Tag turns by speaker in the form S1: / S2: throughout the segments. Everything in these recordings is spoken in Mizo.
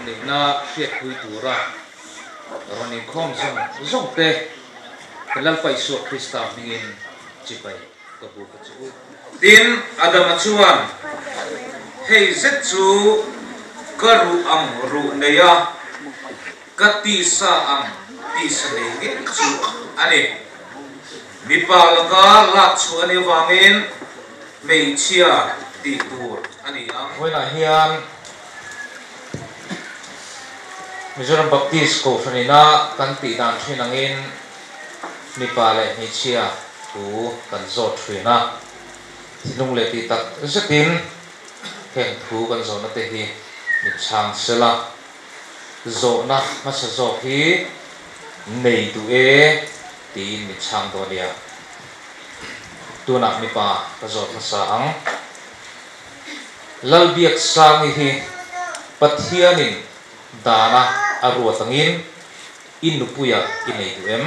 S1: Inneihna hriatpui tura rawn inkhawm zawng zawng te kan Lalpa Isua Krista hmingin chibai ka buk a che u. Tin, Adama chuan, Hei zet chu ka ruh ang ruh nei a, ka tisa ang tisa nei ngei chu a ni. Mipa laka lak chhuah a nih avangin hmeichhia tih tur a ni ang. Vawiinah hian Mizoram Baptist Kohhran ina kan tih dan thin angin mipa leh hmeichhia thu kan zawt thin a, thinlung leh tih tak zetin heng thu kan zawhna te hi min chhang sel a, zawhna hmasa zawk hi nei duh e tiin min chhang dawn nia. Tunah mipa ka zawt hmasa ang. Lalbiaksangi hi Pathianin dana a ruat angin i nupuia i nei duh em?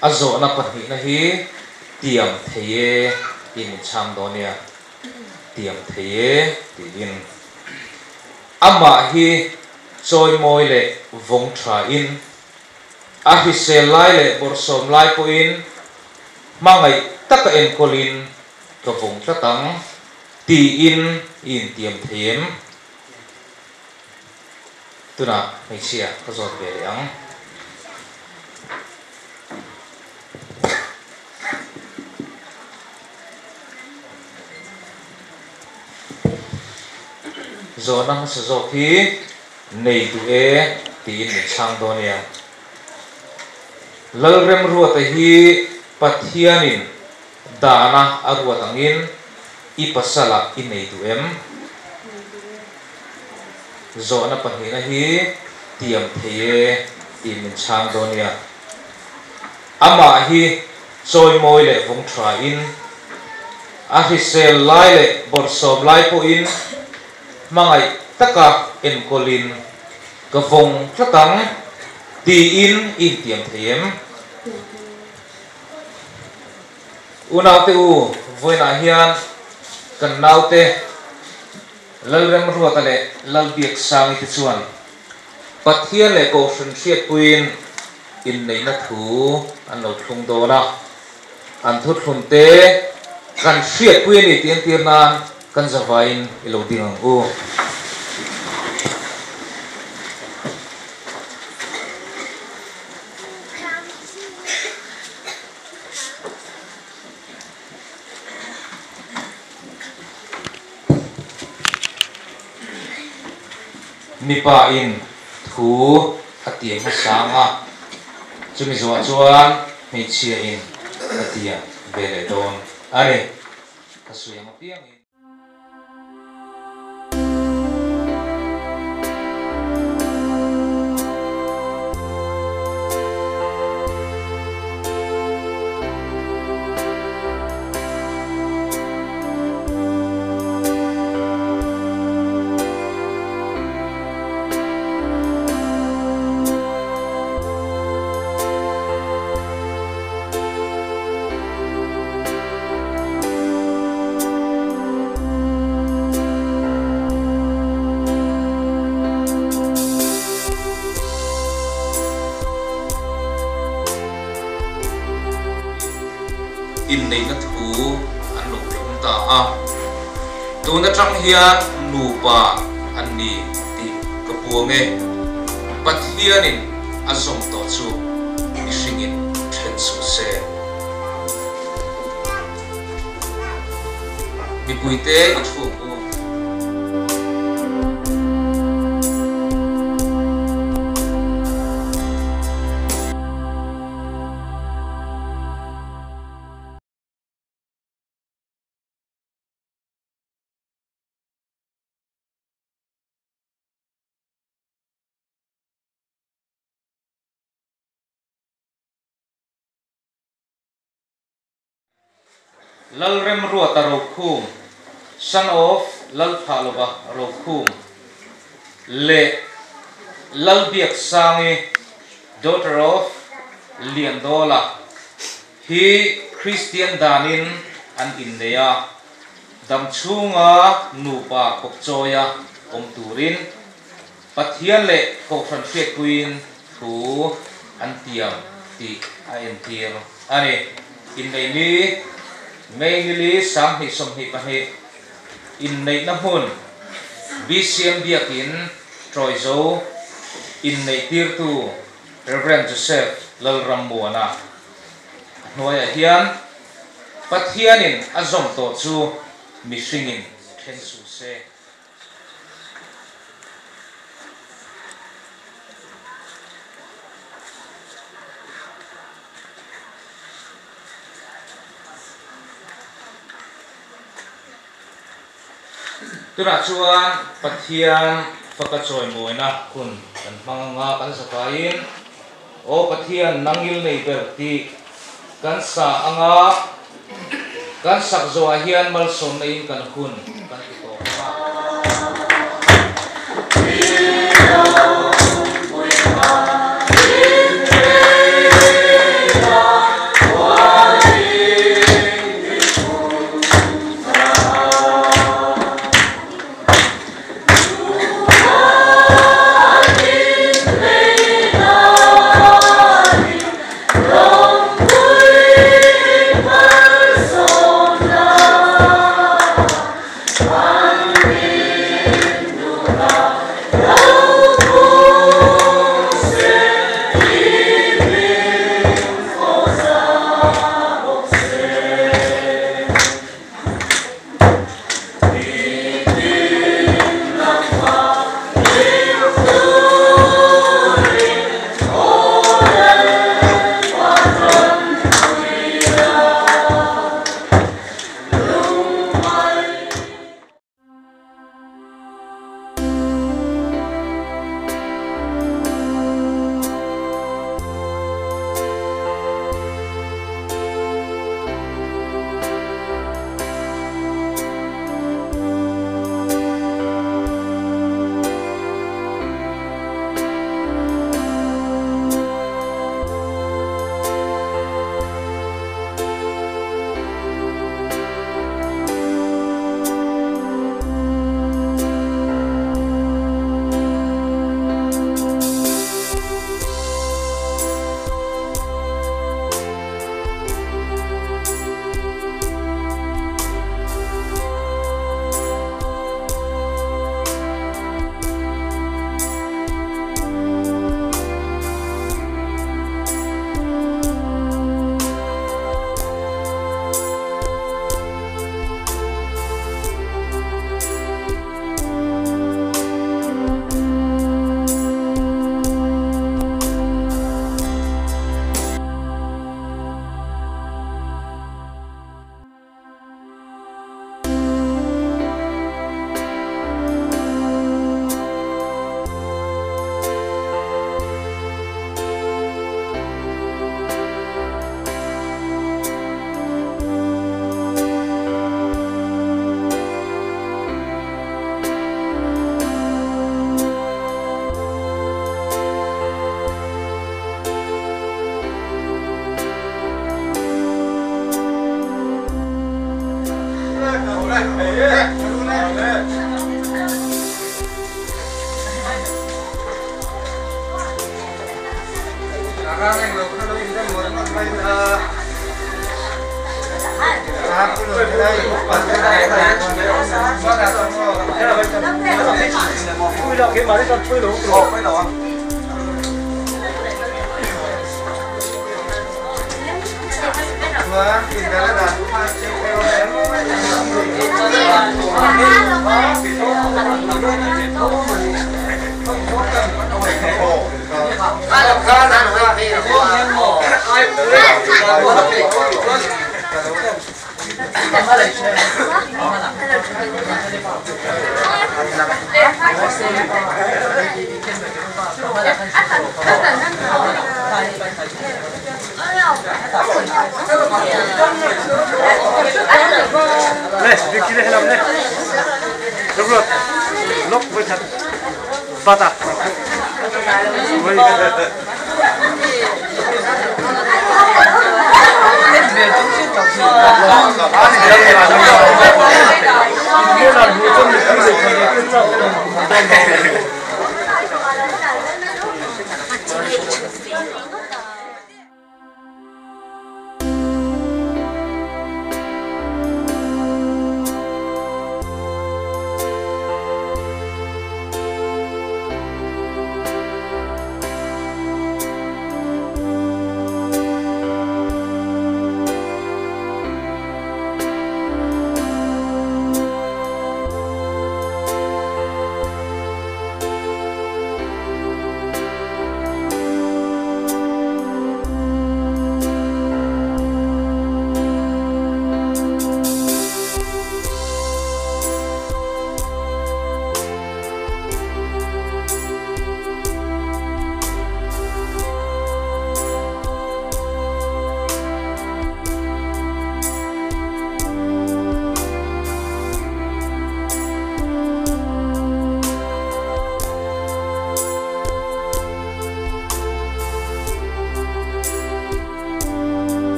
S1: A zawhna pahnihna hi tiam thei e tiin min chhang dawn nia, tiam thei e tiin. Amah hi chawimawi leh vawng thain, a hrisel lai leh bawrhsawm lai pawhin hmangaih taka enkawlin ka vawng tlat ang tiin i intiam thei em? Tunah hmeichhia ka zawt ve leh ang. Zawhna hmasa zawk hi nei duh e tiin min chhang dawn nia. Lalremruata hi Pathianin dana a ruat angin i pasalah i nei duh em? Zawhna pahnihna hi tiam thei e tiin min chhang dawn nia. Amah hi chawimawi leh vawng thain, a hrisel lai leh bawrhsawm lai pawhin hmangaih taka enkawlin ka vawng tlat ang tiin i intiam thei em? Unaute u, vawiinah hian kan naute Lalremruata leh Lalbiaksangi te chuan Pathian leh Kohhran hriatpuiin inneihna thu an lo thlung dawn a, an thuthlun te kan hriatpui a ni tih entir nan kan zavaiin i lo ding ang u. Mipa in thu a tiam hmasa ang a, chumi zawhah chuan hmeichhia in a tiam ve leh dawn a ni. Ka sawi ang apiangin. Inneihna thu an lo thlung ta a, tun atang hian nupa an ni tih ka puang e. Pathianin a zawm tawh chu mihringin then suh se. Mipuite i thu ang u. Lalremruata Rokhum, son of Lalthahlova Rokhum leh Lalbiaksangi, daughter of Liandawla hi Kristian danin an innei a. Damchhunga nupa kawpchawia awm turin Pathian leh Kohhran hriatpuiin thu an tiam tih a entir a ni. Inneihni May nili 2022 inneihna hmun BCM Biakin Tawizo inneihtirtu Rev. Joseph Lalrammuana a hnuaiah hian Pathianin a zawm tawh chu mihringin then suh se. Tunah chuan Pathian faka chawimawina hun kan hmang anga kan zavaiin, Aw Pathian, nang il nei ber tih kan sa anga kan sak zawhah hian malsawmna in kan hun kan ti tawp anga.